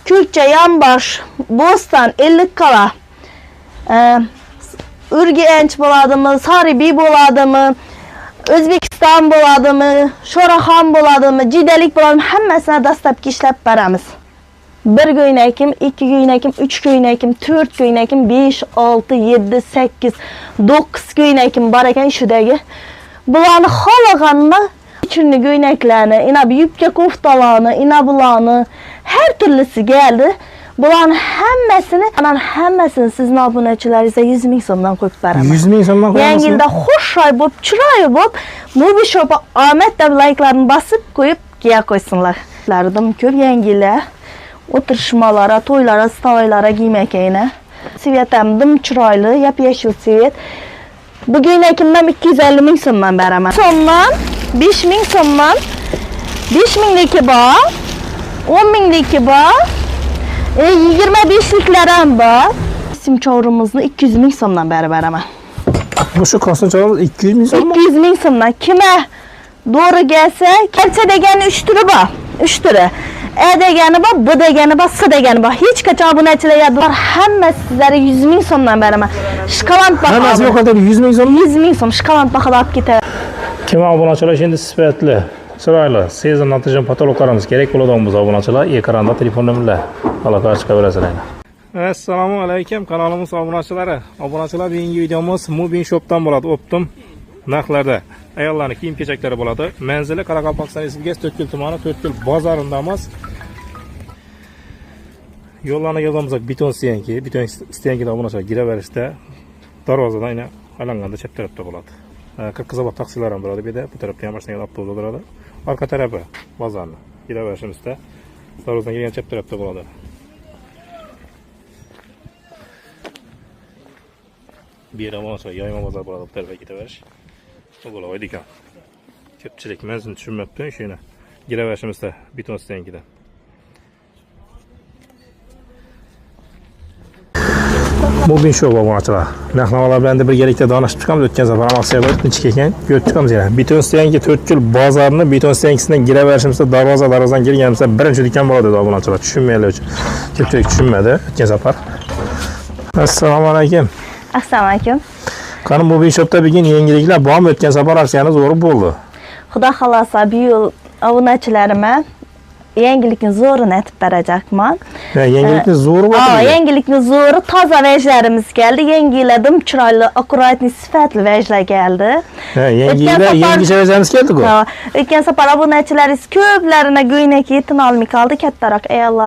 Külçe, Yambaş, Bostan, Ellikkala, Urgench bo'ladimi, Saribi bo'ladimi, O'zbekiston bo'ladimi, Shoraxon bo'ladimi, Jidalik bo'ladimi, hammasini dastlabki ishlab beramiz. Bir ko'ynakim, ikki ko'ynakim, uch ko'ynakim, to'rt ko'ynakim, 5, 6, 7, 8, 9 ko'ynakim bor ekan shudagi. Bularni xohlaganini üçünlü ko'ynaklarni, ina bu yupka koftalarni, ina bularni her türlüsü geldi. Bularni hammasini, anan hammasini sizni obunachilaringizga 100 ming so'mdan qo'yib beraman. 100 ming so'mdan qo'yamiz. Yangi yilda xush bo'lib, chiroyli bo'lib, Mubi Shop'a Ahmet deb like'larni bosib qo'yib giya qo'ysinlar. Lardim ko'p yangi yilda o'tirishmalara, to'ylara, stavoylara giymakayna. Svet ham dim chiroyli, yap-yashil svet. Bu ko'ynakimdan 250 ming so'mdan beraman. So'mdan 5 ming so'mdan 5 mingligi bor, 10 mingligi bor, 25liklar ham bor. Simchorimizni 200 ming so'mdan berib beraman. Bu shu kostum chalamiz 200 ming so'mmi? 200 ming so'mdan kime doğru gelse kelsa degani 3 turi bor. 3 turi. E degani bor, B degani bor, S degani bor. Hech qachon obunachilar yodda bor. Hammasi sizlarga 100 ming so'mdan beraman. Shkoland baho. Hammasi yo'q 100 ming so'm. 100 ming so'm shkoland bahoda olib ketadi. Kim obunachilar endi sifatli, chiroyli, sezon natija patologlarimiz kerak bo'ladigan bo'lsa obunachilar ekranda telefon nomerlar aloqaga chiqaverasizlar. Assalomu alaykum kanalimiz obunachilari. Obunachilar bugungi videomiz Mubin Shop'dan bo'ladi. Optim narxlarda ayollarning kiyim-kechaklari bo'ladi. Manzili Qoraqalpog'iston Respublikasi To'rtko'l tumani, To'rtko'l bozorindamiz. Yo'llarni kelgan beton stenki, beton stenkida obunachilar kiraverishda darvozadan yana aylanganda chap tarafda bo'ladi. Qirqizobod taksilar ham bo'ladi bu yerda. Bu tarafda ham mashinalar avtobus turadi. Orqa tarafi bozorni kiraverishimizda darvozadan kelgan chap tarafda bo'ladi. Bu yerda obunachilar yoyma bozor bo'ladi, bu tarafga ketaverish. Bu bo'ladi do'kon. Ko'pchilik manzilni tushunmabdi, shuni kiraverishimizda beton stenkidan. Mubin Shop obunachilar. Narx-navolar bilan birgalikda donishib chiqamiz. O'tgan safar ham aksiya bo'lib, nechik ekan ko'rib chiqamiz yana. Beton stenki To'rtko'l bozorini beton stenkisidan kiraverishimizda darvozadan kirganimizda birinchi do'kon bo'ladi dedi obunachilar. Tushunmaylar uchun. Ko'pchilik tushunmadi o'tgan safar. Assalomu alaykum. Assalomu alaykum. Qani Mubin Shopda bugun yangiliklar bormi? O'tgan safar aksiyamiz zo'r bo'ldi. Xudo xolasa bu yil obunachilarima yangilikni zo'rini aytib berajakman. Ya, yangilikni zo'ri Aa, bor. yangilikni zo'ri toza vajlarimiz keldi. Yangi yilda dim chiroyli, akkuratniy, sifatli vajlar keldi. Ha, yangi yilda yangicha vajlarimiz keldi-ku. Ha, o'tgan safar obunachilaringiz ko'plarini ko'ynak yetin olmay qoldi, kattaroq ayollar.